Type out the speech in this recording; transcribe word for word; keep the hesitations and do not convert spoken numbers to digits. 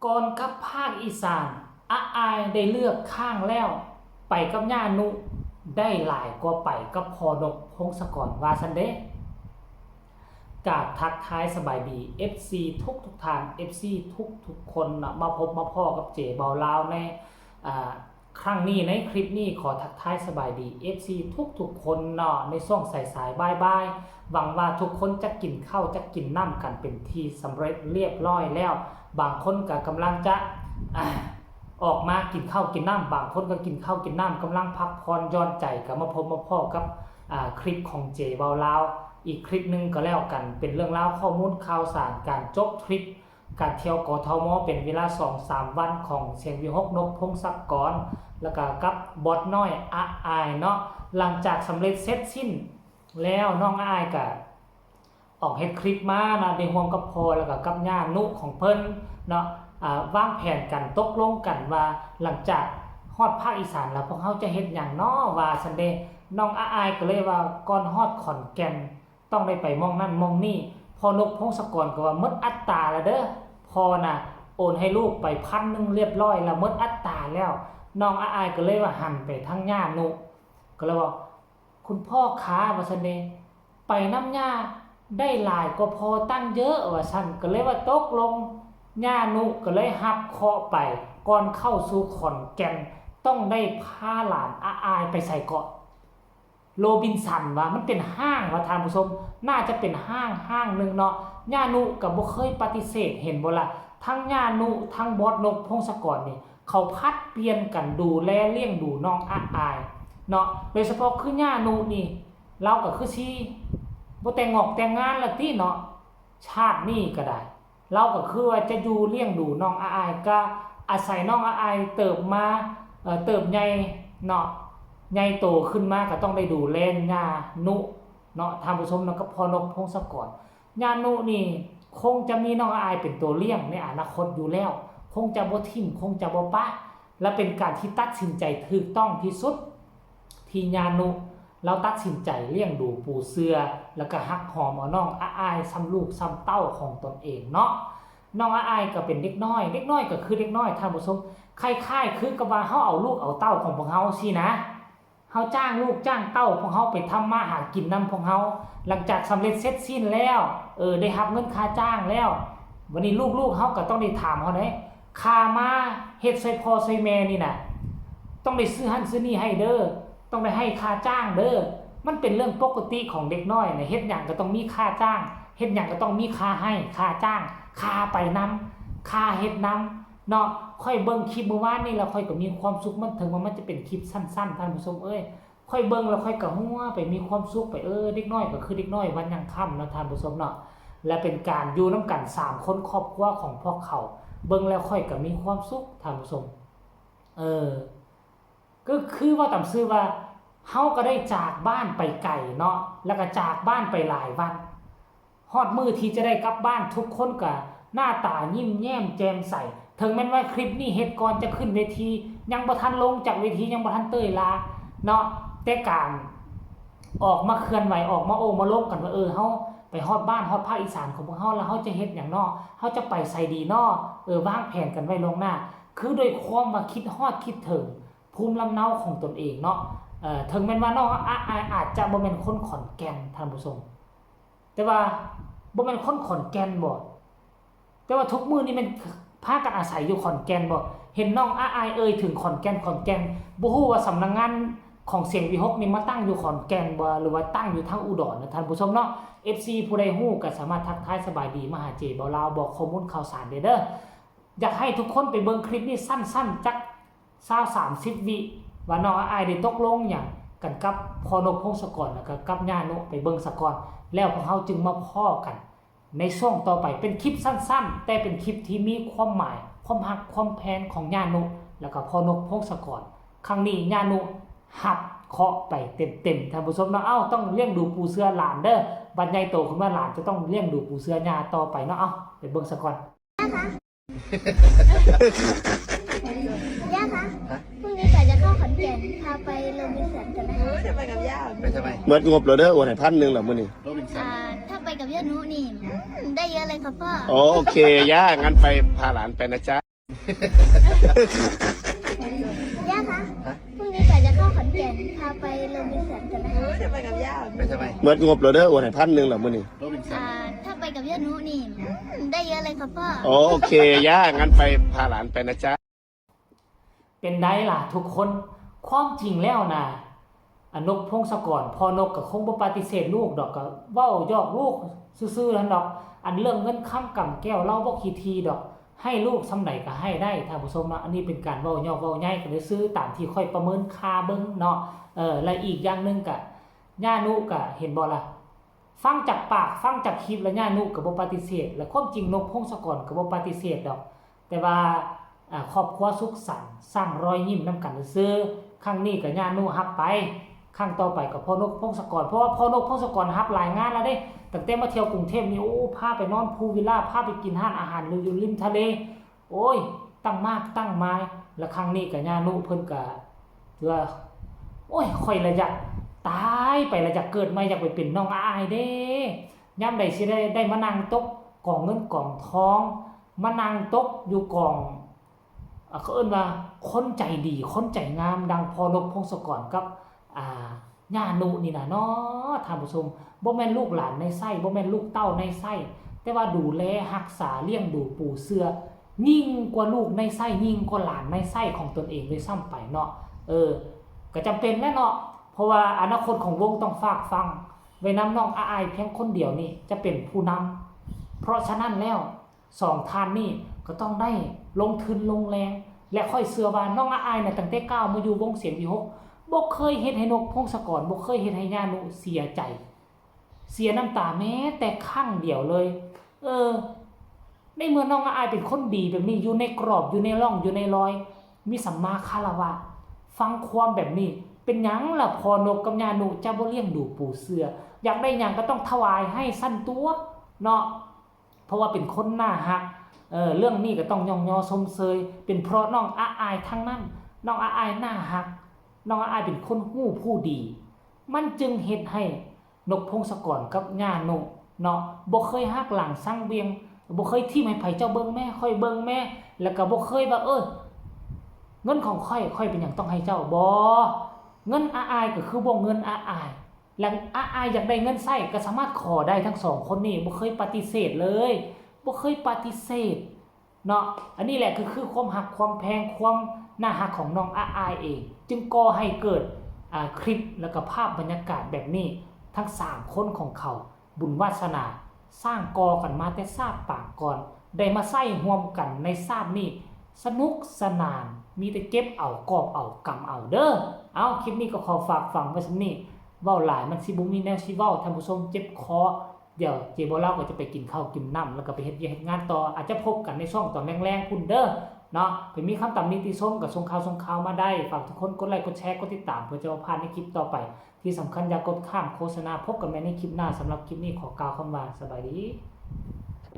ก่อนกลับภาคอีสาน อาอายได้เลือกข้างแล้ว ไปกับย่านุได้หลายกว่าไปกับพ่อนกพงศกร ว่าซั้นเด้ กราบทักทายสบายดี เอฟซี ทุกๆท่าน เอฟซี ทุกๆคนเนาะ มาพบมาพ้อกับเจเบาลาวใน อ่า ครั้งนี้ในคลิปนี้ขอทักทายสบายดี เอฟซี ทุกๆคนเนาะ ในช่วงสายๆบ่ายๆ หวังว่าทุกคนจะกินข้าวจะกินน้ำกันเป็นที่สำเร็จเรียบร้อยแล้ว บางคนก็กำลังจะ อ่า ออกมากินข้าวกินน้ำ บางคนก็กินข้าวกินน้ำ กำลังพักผ่อนหย่อนใจ ก็มาพบมาพ้อกับ อ่า คลิปของเจเบาลาว อีกคลิปหนึ่งก็แล้วกัน เป็นเรื่องราวข้อมูลข่าวสารการจบทริป การเที่ยว กทม เป็นเวลาสองสามวันของเสียงวิหก นกพงศกร แล้วก็กับบอสน้อยอาอายเนาะ หลังจากสำเร็จเสร็จสิ้นแล้ว น้องอาอายก็ออกเฮ็ดคลิปมาเนาะ ได้ร่วมกับพ่อแล้วก็กับย่านุของเพิ่นเนาะ อ่า วางแผนกัน ตกลงกันว่าหลังจากฮอดภาคอีสานแล้ว พวกเฮาจะเฮ็ดหยังเนาะ ว่าซั้นเด้ น้องอาอายก็เลยว่าก่อนฮอดขอนแก่น ต้องได้ไปหม่องนั่นหม่องนี่ พ่อนกพงศกรก็ว่าหมดอัตราแล้วเด้อ พ่อน่ะโอนให้ลูกไปพันหนึ่งเรียบร้อยแล้ว หมดอัตราแล้ว น้องอาอายก็เลยว่าหันไปทางย่านุ ก็เลยว่า คุณพ่อคะ ว่าซั้นเด้ ไปนำย่าได้หลายกว่าพ่อตั้งเยอะ ว่าซั้น ก็เลยว่าตกลง ย่านุก็เลยรับเคราะห์ไป ก่อนเข้าสู่ขอนแก่น ต้องได้พาหลานอาอายไปไสเกาะ โรบินสัน ว่ามันเป็นห้าง ว่าท่านผู้ชม น่าจะเป็นห้างห้างหนึ่งเนาะ ย่านุก็บ่เคยปฏิเสธ เห็นบ่ล่ะ ทั้งย่านุทั้งบอสนกพงศกรนี่ เขาผลัดเปลี่ยนกันดูแลเลี้ยงดูน้องอาอายเนาะ โดยเฉพาะคือย่านุนี่ ลาวก็คือสิบ่แต่งงอกแต่งงานละติเนาะ ชาตินี้ก็ได้ ลาวก็คือว่าจะอยู่เลี้ยงดูน้องอาอาย ก็อาศัยน้องอาอายเติบมา เอ่อ เติบใหญ่เนาะ ใหญ่โตขึ้นมาก็ต้องได้ดูแลย่านุเนาะ ท่านผู้ชมเนาะ กับพ่อนกพงศกร ย่านุนี่คงจะมีน้องอาอายเป็นตัวเลี้ยงในอนาคตอยู่แล้ว คงจะบ่ถิ้ม คงจะบ่ปะ และเป็นการที่ตัดสินใจถูกต้องที่สุด ที่ย่านุลาวตัดสินใจเลี้ยงดูปูเสือ แล้วก็ฮักหอมเอาน้องอาอายส่ำลูกส่ำเต้าของตนเองเนาะ น้องอาอายก็เป็นเด็กน้อย เด็กน้อยก็คือเด็กน้อย ท่านผู้ชม คล้ายๆ คือกับว่าเฮาเอาลูกเอาเต้าของพวกเฮาซี้นะ เฮาจ้างลูกจ้างเต้าพวกเฮาไปทำมาหากินนำพวกเฮา หลังจากสำเร็จเสร็จสิ้นแล้ว เออ ได้รับเงินค่าจ้างแล้ว วันนี้ลูกๆ เฮาก็ต้องได้ถามเฮาเด้ ค่ามาเฮ็ดช่วยพ่อช่วยแม่นี่น่ะ ต้องได้ซื้อหั้นซื้อนี่ให้เด้อ ต้องได้ให้ค่าจ้างเด้อ มันเป็นเรื่องปกติของเด็กน้อยนะ เฮ็ดหยังก็ต้องมีค่าจ้าง เฮ็ดหยังก็ต้องมีค่าให้ ค่าจ้าง ค่าไปนำ ค่าเฮ็ดนำ เนาะ ข้อยเบิ่งคลิปมื้อวานนี่แล้วข้อยก็มีความสุข มันถึงว่ามันจะเป็นคลิปสั้นๆ ท่านผู้ชมเอ้ย ข้อยเบิ่งแล้วข้อยก็หัวไป มีความสุขไป เออ เด็กน้อยก็คือเด็กน้อยวันยังค่ำเนาะ ท่านผู้ชมเนาะ และเป็นการอยู่นำกันสามคนครอบครัวของพวกเขา เบิ่งแล้วข้อยก็มีความสุข ท่านผู้ชม เออ ก็คือว่าตามซื่อว่า เฮาก็ได้จากบ้านไปไกลเนาะ แล้วก็จากบ้านไปหลายวัน ฮอดมื้อที่จะได้กลับบ้าน ทุกคนก็หน้าตายิ้มแย้มแจ่มใส ถึงแม้นว่าคลิปนี้เฮ็ดก่อนจะขึ้นเวที ยังบ่ทันลงจากเวที ยังบ่ทันเตยลาเนาะ แต่การออกมาเคลื่อนไหว ออกมาโอ้มาโลมกันว่า เออ เฮาไปฮอดบ้านฮอดภาคอีสานของพวกเฮาแล้ว เฮาจะเฮ็ดหยังน้อ เฮาจะไปไสดีน้อ เออ วางแผนกันไว้ล่วงหน้า คือด้วยความว่าคิดฮอดคิดถึงภูมิลำเนาของตนเองเนาะ เอ่อ ถึงแม้นว่าน้องอาอายอาจจะบ่แม่นคนขอนแก่น ท่านผู้ชม แต่ว่าบ่แม่นคนขอนแก่นบ่ แต่ว่าทุกมื้อนี้แม่นพากันอาศัยอยู่ขอนแก่นบ่ เห็นน้องอาอายเอ่ยถึงขอนแก่น ขอนแก่น บ่ฮู้ว่าสำนักงานของเสียงวิหกนี่มาตั้งอยู่ขอนแก่นบ่ หรือว่าตั้งอยู่ทางอุดรนะ ท่านผู้ชมเนาะ เอฟซี ผู้ใดฮู้ก็สามารถทักทายสบายดีมาหาเจเบาลาว บอกข้อมูลข่าวสารได้เด้อ อยากให้ทุกคนไปเบิ่งคลิปนี้สั้นๆ จักซาว สามสิบ วิ ว่าน้องอาอายได้ตกลงหยังกันกับพ่อนกพงศกร แล้วก็กับย่านุ ไปเบิ่งซะก่อน แล้วพวกเฮาจึงมาพ้อกันในช่วงต่อไป เป็นคลิปสั้นๆ แต่เป็นคลิปที่มีความหมาย ความฮักความแพงของย่านุ แล้วก็พ่อนกพงศกร ครั้งนี้ย่านุรับเคราะห์ไปเต็มๆ ท่านผู้ชมเนาะ เอ้า ต้องเลี้ยงดูปูเสือหลานเด้อ บัดใหญ่โตขึ้นมาหลานจะต้องเลี้ยงดูปูเสือย่าต่อไปเนาะ เอ้า ไปเบิ่งซะก่อน ย่าคะ พรุ่งนี้กะจะเข้าขอนแก่น พาไปโรบินสันกันนะคะ ไปกับย่า ไปทำไม เมิดงบแล้วเด้อโอนให้พันหนึ่งแล้วมื้อนี้ โรบินสัน อ่า ถ้าไปกับย่านุนี่ ได้เยอะเลยค่ะพ่อ โอเคย่า งั้นไปพาหลานไปนะจ๊ะ ย่าคะ พรุ่งนี้ป๋าจะเข้าขอนแก่น พาไปโรบินสันกันนะคะ ไปกับย่า ไปทำไม เมิดงบแล้วเด้อ โอนให้พันหนึ่งแล้วมื้อนี้ โรบินสัน อ่า ถ้าไปกับย่านุนี่อืมได้เยอะเลยค่ะพ่อ โอเคย่า งั้นไปพาหลานไปนะจ๊ะ เป็นได้ล่ะทุกคน ความจริงแล้วนะ อนกพงศกร พ่อนกก็คงบ่ปฏิเสธลูกดอก ก็เว้าหยอกลูกซื่อๆนั่นดอก อันเรื่องเงินคำกำแก้ว เราบ่ขี้ทีดอก ให้ลูกส่ำใดก็ให้ได้ท่านผู้ชมเนาะ อันนี้เป็นการเว้าหยอกเว้าใหญ่ก็เลยซื้อตามที่ค่อยประเมินค่าเบิ่งเนาะ เออ และอีกอย่างหนึ่งก็ ย่านุก็เห็นบ่ล่ะ ฟังจากปาก ฟังจากคลิปแล้วย่านุก็บ่ปฏิเสธ และความจริงนกพงศกรก็บ่ปฏิเสธดอก แต่ว่าอ่าครอบครัวสุขสันต์สร้างรอยยิ้มนำกันซื่อๆ ครั้งนี้ก็ย่านุรับไป ครั้งต่อไปก็พ่อนกพงศกร เพราะว่าพ่อนกพงศกรรับหลายงานแล้วเด้ ตั้งแต่มาเที่ยวกรุงเทพนี่ โอ้ พาไปนอนพูลวิลล่า พาไปกินร้านอาหารอยู่ริมทะเล โอ้ย ตั้งมากตั้งมาย และครั้งนี้ก็ย่านุเพิ่นก็ถือว่า โอ้ย ข่อยละอยากตายไปละอยากเกิดใหม่ อยากไปเป็นน้องอายเด้ ยามใดสิได้ได้มานั่งตกกองเงินกองทอง มานั่งตกอยู่กอง อ่ะ เขาเอิ้นว่าคนใจดี คนใจงาม ดังพ่อนกพงศกรกับ อ่า ย่านุนี่นะเนาะท่านผู้ชม บ่แม่นลูกหลานในไส้ บ่แม่นลูกเต้าในไส้ แต่ว่าดูแลรักษาเลี้ยงดูปูเสือ ยิ่งกว่าลูกในไส้ ยิ่งกว่าหลานในไส้ของตนเองด้วยซ้ำไปเนาะ เออ ก็จำเป็นแหละเนาะ เพราะว่าอนาคตของวงต้องฝากฝังไว้นำน้องอายเพียงคนเดียวนี่จะเป็นผู้นำ เพราะฉะนั้นแล้ว สองท่านนี่ก็ต้องได้ลงทุนลงแรง และข้อยเชื่อว่าน้องอายน่ะตั้งแต่ก้าวมาอยู่วงเสียงวีหก บ่เคยเฮ็ดให้นกพงศกร บ่เคยเฮ็ดให้ย่านุเสียใจ เสียน้ำตาแม้แต่ครั้งเดียวเลย เออ ในเมื่อน้องอายเป็นคนดีแบบนี้ อยู่ในกรอบ อยู่ในร่อง อยู่ในรอย มีสัมมาคารวะ ฟังความแบบนี้ เป็นหยังล่ะพ่อนกกับย่านุจะบ่เลี้ยงดูปูเสือ อยากได้หยังก็ต้องถวายให้ซั่นตั๊วเนาะ เพราะว่าเป็นคนน่าฮัก เออ เรื่องนี้ก็ต้องย่องยอชมเชย เป็นเพราะน้องอายทั้งนั้น น้องอายน่าฮัก น้องอายเป็นคนฮู้ผู้ดี มันจึงเฮ็ดให้นกพงศกรกับย่านุเนาะ บ่เคยหักหลังซังเวียง บ่เคยทิ่มให้ไผเจ้าเบิ่งแม่ ค่อยเบิ่งแม่ แล้วก็บ่เคยว่า เออ เงินของข้อย ข้อยเป็นหยังต้องให้เจ้า บ่ เงินอายก็คือวงเงินอาย และอายอยากได้เงินใช้ก็สามารถขอได้ทั้งสองคนนี้ บ่เคยปฏิเสธเลย บ่เคยปฏิเสธเนาะ อันนี้แหละคือคือความฮักความแพง ความน่าฮักของน้องอายเอง จึงก่อให้เกิด อ่า คลิปแล้วก็ภาพบรรยากาศแบบนี้ ทั้งสามคนของเขา บุญวาสนา สร้างก่อกันมาแต่ชาติปางก่อน ได้มาใช้ร่วมกันในชาตินี้ สนุกสนาน มีแต่เก็บเอากอบเอากำเอาเด้อ เอา คลิปนี้ก็ขอฝากฝังไว้ส่ำนี้ เว้าหลายมันสิบ่มีแนวสิเว้า ท่านผู้ชมเจ็บคอ เดี๋ยวเจ๊บ่าวลาวก็จะไปกินข้าวกินน้ำ แล้วก็ไปเฮ็ดเวียกเฮ็ดงานต่อ อาจจะพบกันในช่องตอนแลงๆพุ้นเด้อ เนาะ ใผมีคำตำหนิติชมก็ส่งข่าวส่งข่าวมาได้ ฝากทุกคนกดไลค์กดแชร์กดติดตาม เพื่อจะบ่พลาดในคลิปต่อไป ที่สำคัญอย่ากดข้ามโฆษณา พบกันใหม่ในคลิปหน้า สำหรับคลิปนี้ขอกล่าวคำว่าสบายดี